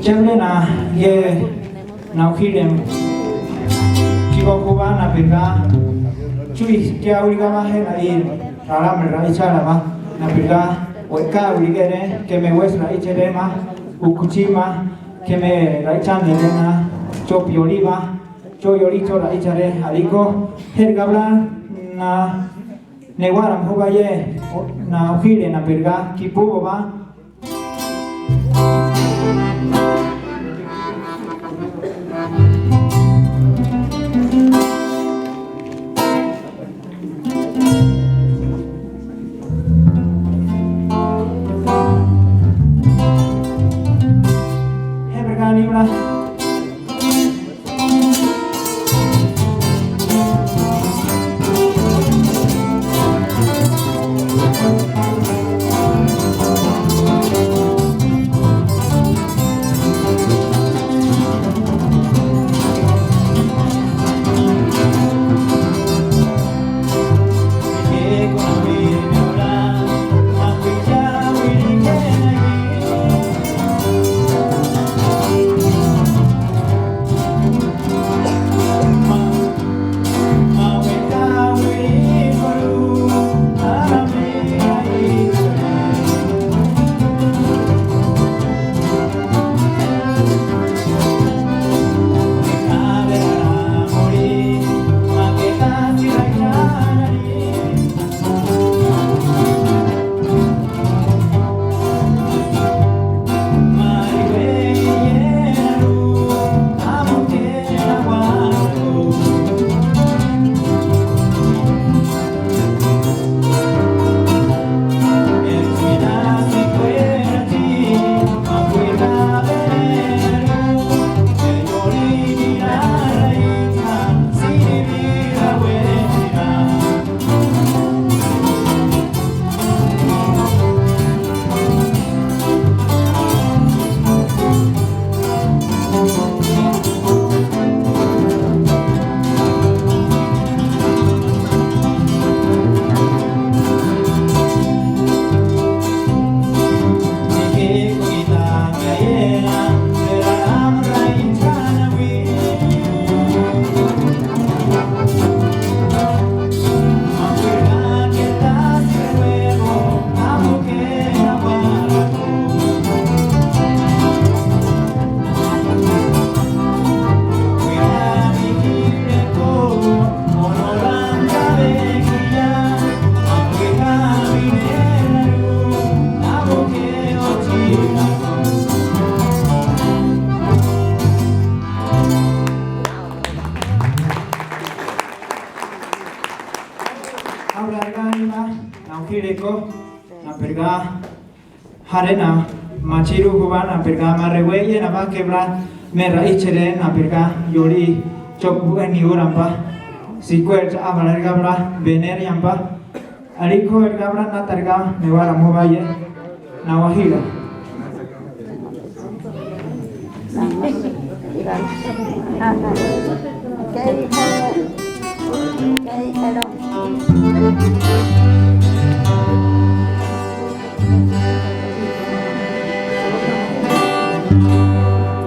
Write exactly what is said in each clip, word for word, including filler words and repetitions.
Chémlena ye naujile. Chigo juba napirga. Chuy kia uriga ba jena i ralame raichala ba napirga. Weka urigere keme wes raichere ma ukuchima keme raichanele na chopi oliva. Cho yoli cho raichere aliko jerga bla na newara mjuba ye naujile napirga kipubo ba. Abra anima, naujireko, napirga, jarena, machiru juba, napirga, marrewe, yena ba kebra, me raichere, napirga, yori, chok buen ni urampa, sikuer, abra, gabra, vener yampa, ariko, el gabra, natarga, me vara, movaye, nawajira. ¿Qué dijo? ¿Qué dijeron?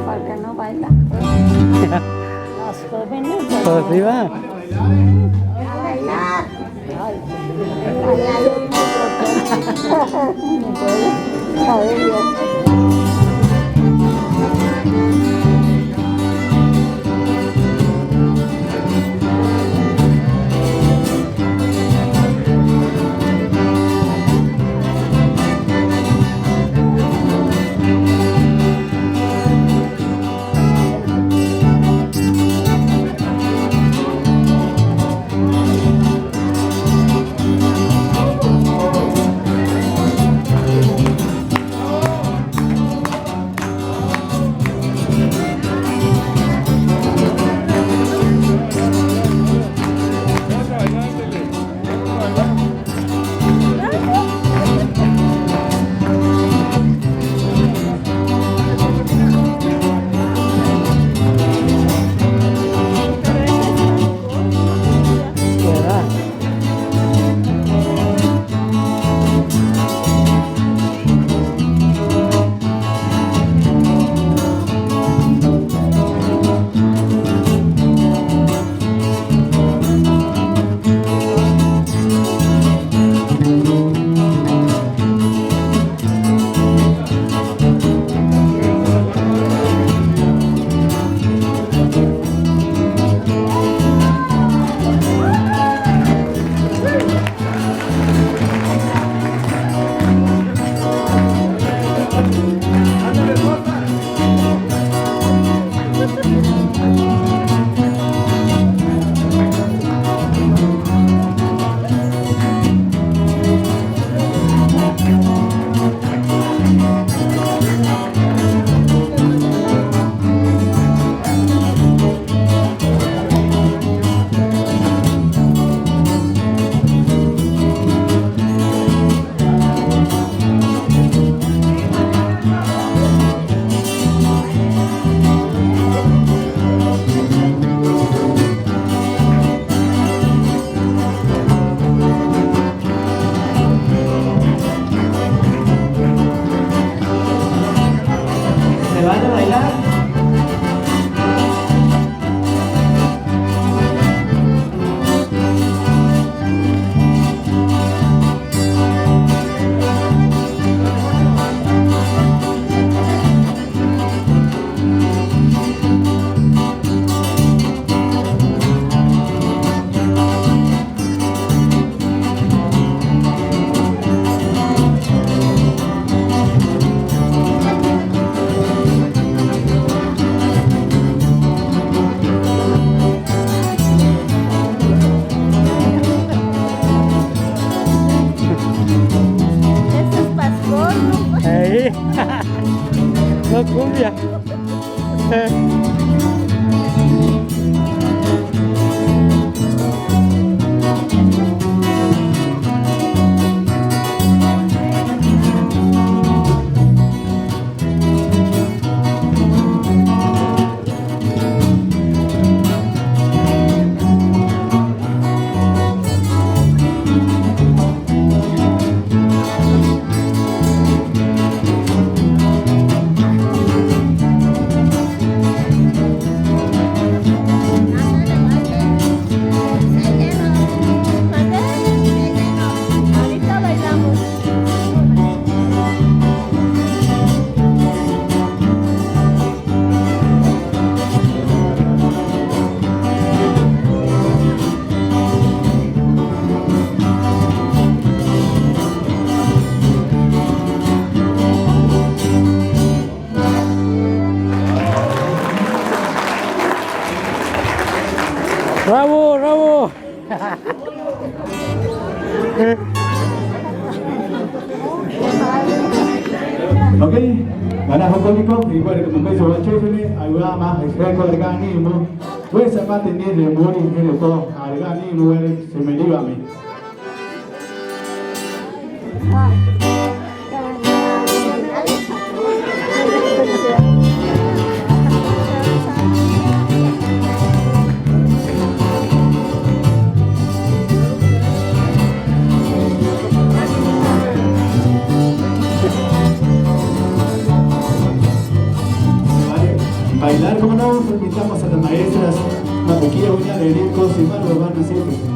¿Por qué no baila? Las jóvenes. Pues sí va. A bailar. Cumbia. Eh. ¡Bravo, bravo! Ok, gana jokóniko, igual que me hizo la chifre, ayuda más, es que con el ganimo, pues se va a tener de morir en el todo, al ganimo, se me dio a mí. Vale, bailar, como no, invitamos a las maestras, una poquilla, una de discos y más lo van a hacer.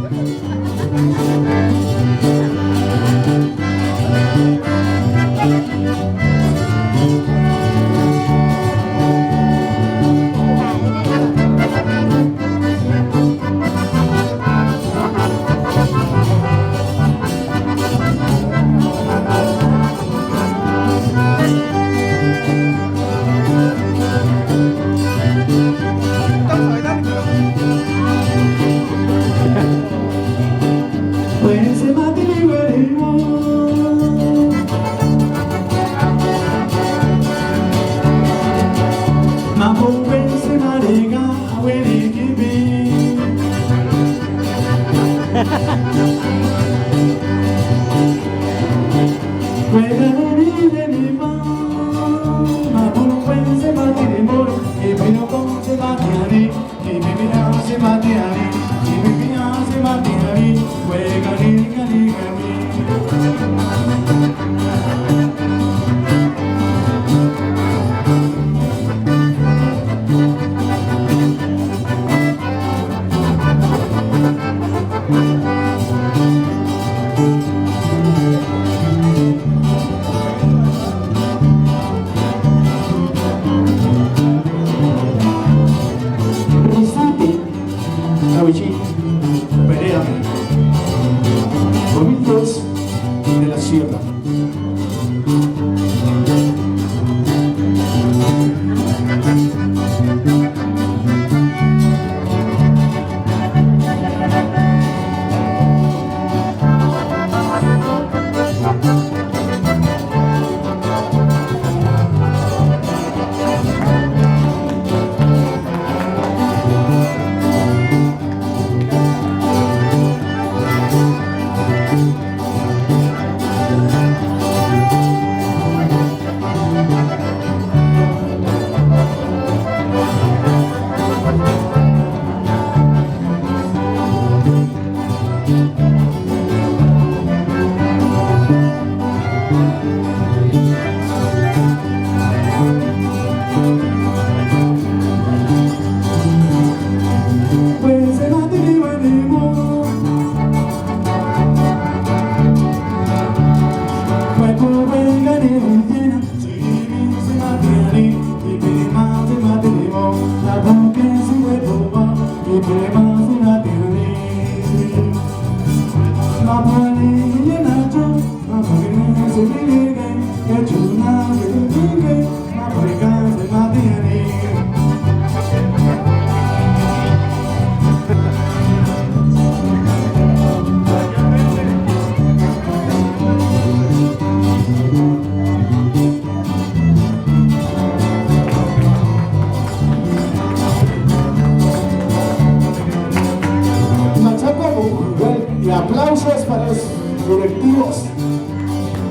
Awichi, Perea, Domínguez de la Sierra.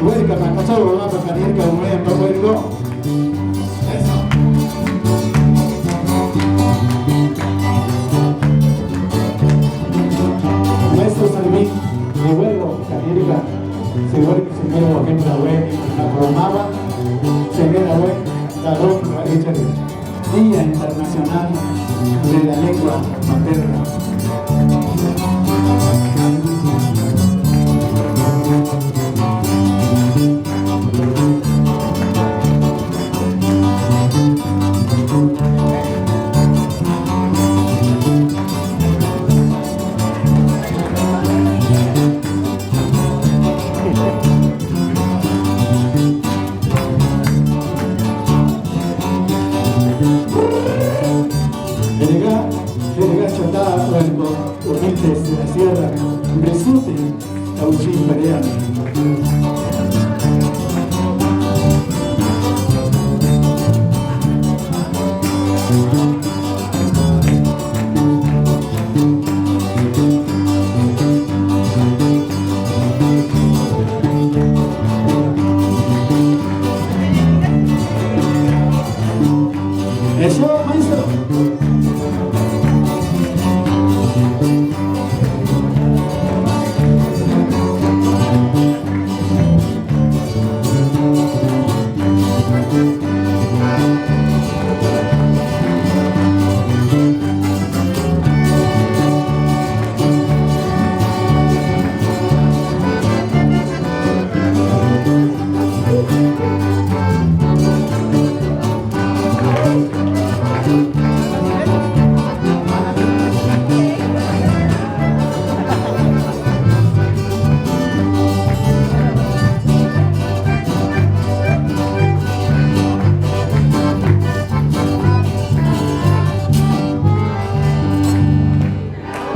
Wélikana kachórola, kaníriga uwéa, wéliko. Eso. Maestro Salomín, mi abuelo, kaníriga, seguro que se me lo va a pensar, güey, la bromaba, se me la, güey, la ropa, échale. Día Internacional de la Lengua Materna. Delegá, delegá Chotá, bueno, humildes de la sierra, Besute, Tauchín, Perea. Eso, maestro.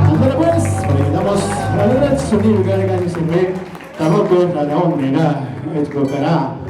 Ándale pues, le damos la verdad, sonido que le gane su tampoco la de hombre, nada, es cocará.